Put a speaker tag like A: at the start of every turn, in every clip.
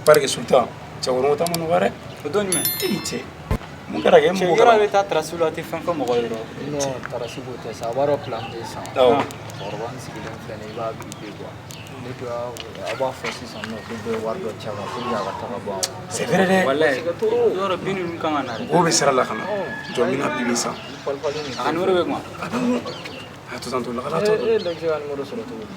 A: Parce que Sultan, cɛkɔrɔba ta ma nɔgɔ dɛ.
B: O don jumɛn?
A: E cɛ. Mun kɛra kɛ?
B: Cɛ
A: Mɔgɔ
B: yɔrɔ
A: kɛra.
B: bɛ taa tarasi la, a tɛ fɛn fɔ mɔgɔ ye dɔrɔn.
C: Non, tarasi ko tɛ sa, a b'a dɔn plan bɛ san.
A: Awɔ.
C: Cɛkɔrɔba in sigilen filɛ nin ye, i b'a bi quoi. Ne dun y'a a b'a fɔ sisan nɔ ko bɛɛ wari dɔ ci a ma pour que a ka taga bɔ an kun.
A: C'est vrai dɛ.
B: Walayi, yɔrɔ bin ninnu kan ka na dɛ.
A: Mɔgɔw bɛ sira la ka na. Jɔ n bɛna bibi san.
C: Palpali nin.
B: A ka numéro bɛ kuma.
A: A bɛ mun? A to tan to lakala tɔ.
C: E ye Lɛkisɛ ka numéro sɔrɔ cogo di?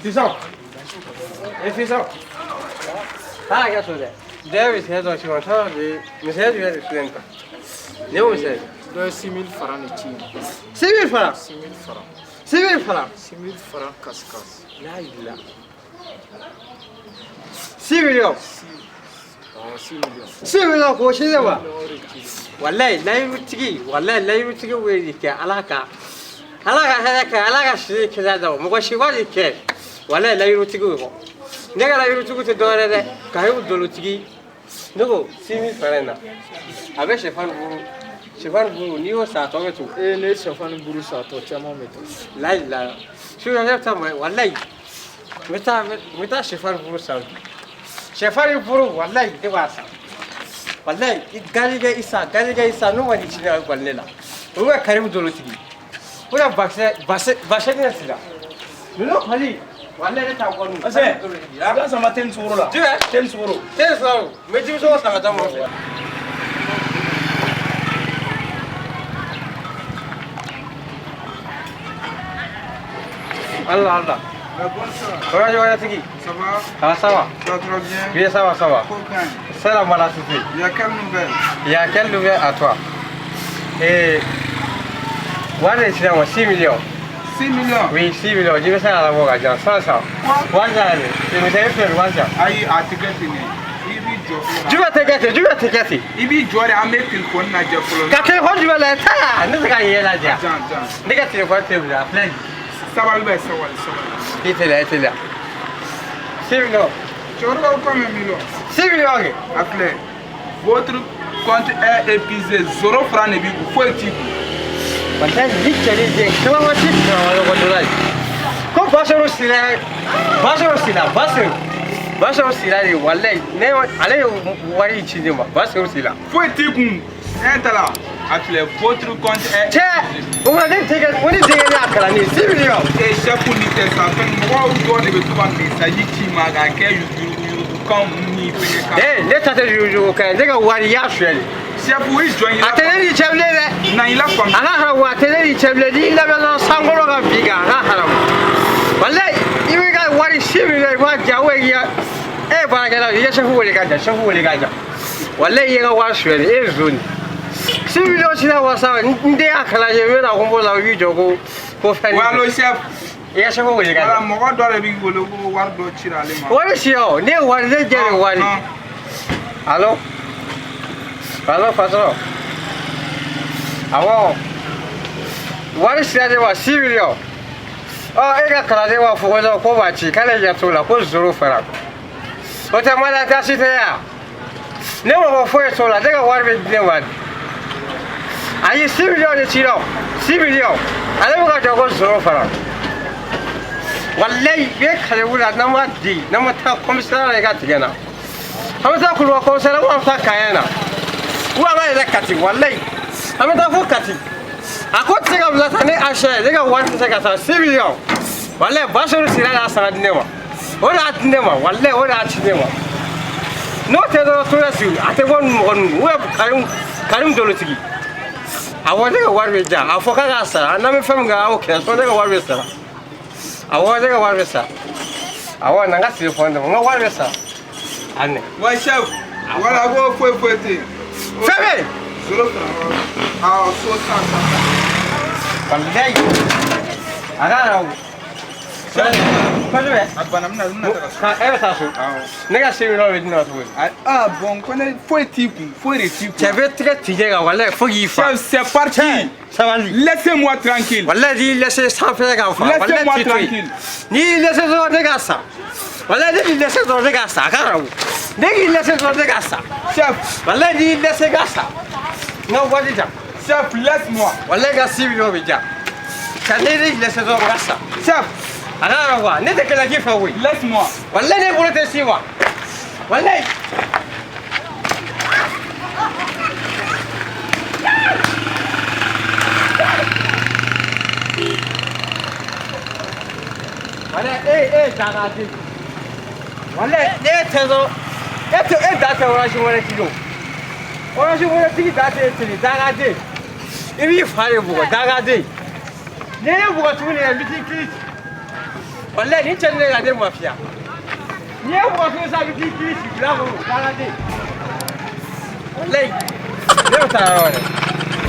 D: Fisɔn. E fisɔn. Ah, ka so dɛ. Dɛ bɛ sɛ dɔ si kɔnɔ, de misɛn jumɛn de filɛ nin kan? Nin ye misɛn.
C: Dɔ ye 6000 francs de ci n ma.
D: 6000 francs.
C: 6000 francs.
D: 6000 francs.
C: 6000 francs casse casse.
D: La ilaha. 6 millions.
C: Awɔ, 6 millions.
D: 6 millions k'o si ne ma.
C: O de ci.
D: Walayi layirutigi, walayi layirutigi bɛ nin kɛ Ala ka. Ala ka hɛrɛ kɛ, Ala ka si kɛnɛya d'a ma. Mɔgɔ si ma nin kɛ. Walayi layirutigi kɔ. Ne ka layirutigi tɛ dɔwɛrɛ dɛ. Kayiru dolotigi. Ne ko 6000 francs in na. A bɛ sɛfan ni buru. Sɛfan ni buru n'i y'o san a tɔ bɛ to.
C: E ne ye sɛfan ni buru san, a tɔ caman bɛ to.
D: La ilaha. Sisan ne bɛ taa walayi. N bɛ taa sɛfan ni buru san. Sɛfan ni buru walayi ne b'a san. Walayi i garijɛgɛ Isa garijɛgɛ Isa n'o ma nin ci ne la ne la. O bɛ Karimu dolotigi. O bɛ basɛ basɛ basɛ ne sira. Ninnu kɔni walayi ne t'a bɔ ninnu.
A: Ase, a ka sama te ni sukaro la.
D: Jumɛn?
A: Te ni sukaro.
D: Te ni sukaro. N bɛ denmisɛnw san ka taa mɔgɔ fɛ. Allah Allah. Bonjour, Tigi.
E: Ça va?
D: Ça va, ça va.
E: Tu vas très bien?
D: Bien, ça va, ça va.
E: Copain,
D: C'est la maladie.
E: il y a quelle nouvelle?
D: Il y a quelle nouvelle à toi? Et. Wari de moi 6 millions.
E: 6 millions?
D: Oui, 6 millions. Je vais faire la voix, 100, 100. Wari de misɛnnin filɛ nin wari
E: Ayi, a tɛ kɛ ten dɛ. I b'i jɔ fɔlɔ.
D: Jumɛn tɛ kɛ ten? Jumɛn tɛ kɛ ten?
E: I b'i jɔ de, an bɛ téléphone lajɛ fɔlɔ.
D: Ka téléphone jumɛn lajɛ? Taa ne tɛ ka yɛlɛ lajɛ.
E: Jan, jan.
D: Ne ka téléphone tɛ bila a filɛ nin.
E: Sabali bɛ, sabali, sabali.
D: I teliya, i teliya. 6 millions.
E: Cɛkɔrɔba ko combien millions?
D: 6 millions kɛ.
E: A filɛ. Votre compte est épuisé. Zéro franc de b'i kun, foyi t'i kun.
D: Walayi ni cɛ ni den kilamasi ɲɔgɔn donna ye. Ko Basiru Sila Basiru Sila Basiru Basiru Sila de walayi ne ale ye wari ci ne ma Basiru Sila.
E: Foyi t'i kun. Un ta la. A filɛ, votre compte est
D: Cɛ o ma ne denkɛ o ni denkɛ ne y'a kalan ne 6 millions.
E: E chef ni tɛ sa fɛn mɔgɔw dɔw de bɛ to ka message ci ma k'a kɛ yuruguyurugukan ninnu ni fɛngɛ kan.
D: Ee ne ta tɛ yuruguyurugu kan ye, ne ka wari i y'a suyɛ de.
E: Chef i jɔ n
D: A tɛ ne ni cɛ bilen dɛ.
E: Na i la faamu.
D: A ka haramu a tɛ ne ni cɛ bilen n'i lamɛnna sankolo ka bin kan a ka haramu. Walayi i b'i ka wari 6 millions i b'a diyan ou i ka e ye baarakɛla ye i ka chef wele ka jan chef wele ka jan. Walayi i ye n ka wari suyɛ de e ye zon de. 6 millions sira wasa n den y'a kalan ye n bɛna ko n b'o la i b'i jɔ ko ko fɛn.
E: Ouais, allo chef.
D: I ka chef wele ka
E: Wala
D: jan.
E: mɔgɔ dɔ de b'i wele ko wari dɔ cira ale ma.
D: Wari si o ne ye wari ne jɛ de wari. Allo allo patron. Awɔ wari sira ne ma 6 millions. Ɔ e ka kalanden b'a fɔ ko non ko b'a ci k'ale ɲɛ t'o la ko zéro franc. O tɛ mala tasi tɛ yan. Ne mako foyi t'o la ne ka wari bɛ di ne ma de. Ayi 6 millions de ci la 6 millions ale bɛ ka jɔ ko zéro franc. Walayi i bɛ kalewu la n'an ma di n'an ma taa commissariat la i ka tigɛ n na. An bɛ taa Kuluba commissariat ou an bɛ taa Kaɲɛ na. Ou an ka yɛlɛ Kati walayi an bɛ taa fo Kati. A ko tɛ se ka bila tan ne achɛ ne ka wari tɛ se ka taa 6 millions. Walayi Basiru Sila y'a sara di ne ma. O de y'a di ne ma walayi o de y'a ci ne ma. N'o tɛ dɔrɔn tora sigi a tɛ bɔ mɔgɔ ninnu ou Karim Karim Dolotigi. Awɔ ne ka wari bɛ diyan a fɔ k'a k'a sara n'an bɛ fɛn min kɛ a y'o kɛ sinon ne ka wari bɛ sara. Awɔ ne ka wari bɛ sara. Awɔ na n ka téléphone d'a ma n ka wari bɛ sara. A minɛ.
E: Ouais chef. Wala ko foyi foyi tɛ yen.
D: Fɛn bɛ yen.
E: Zéro franc. Awɔ so san san.
D: Walayi a ka haramu. Kosɛbɛ.
E: A banna n bɛna taga so.
D: Ka e bɛ taa so.
E: Awɔ.
D: Ne ka 6 millions bɛ di ne ma cogo di?
E: Ah bon ko ne foyi t'i kun foyi de t'i kun.
D: Cɛ bɛ tigɛ tigɛ kan walayi fo k'i fa.
E: Chef c'est parti.
D: Sabali.
E: Laissez-moi tranquille.
D: Walayi n'i y'i laissé sanfɛ k'a fa.
E: Laissez-moi
D: walayi t'i to yen.
E: tranquille.
D: N'i y'i laissé dɔrɔn ne k'a sa. Walayi ne k'i laissé dɔrɔn ne k'a sa a ka haramu. Ne k'i laissé dɔrɔn ne k'a sa.
E: Chef.
D: Walayi n'i y'i laissé k'a sa. N ka wari di.
E: Chef, laisse-moi.
D: Walayi ka si bɛ bɛ diya. Ka ne de laisse dɔrɔn ka sa.
E: Chef,
D: A ka quoi ne tɛ kɛlɛ k'i fɛ koyi.
E: laisse-moi.
D: Walayi ne bolo tɛ si wa. Walayi. Walayi e dangaden. Walayi ne tɛ sɔn e tɛ e da tɛ orange wɛrɛ tigi o. Orange wɛrɛ tigi da tɛ e tigi dangaden. I b'i fa de bugɔ dangaden. Ni ye ne bugɔ tuguni yɛrɛ n bɛ t'i kiri ci. Walayi nin cɛ ni ne ka ne mafiya. N'i ye bugɔ tuguni sisan n bɛ t'i kiri ci bila kɔnɔ dangaden. Walayi ne bɛ taa yɔrɔ wɛrɛ.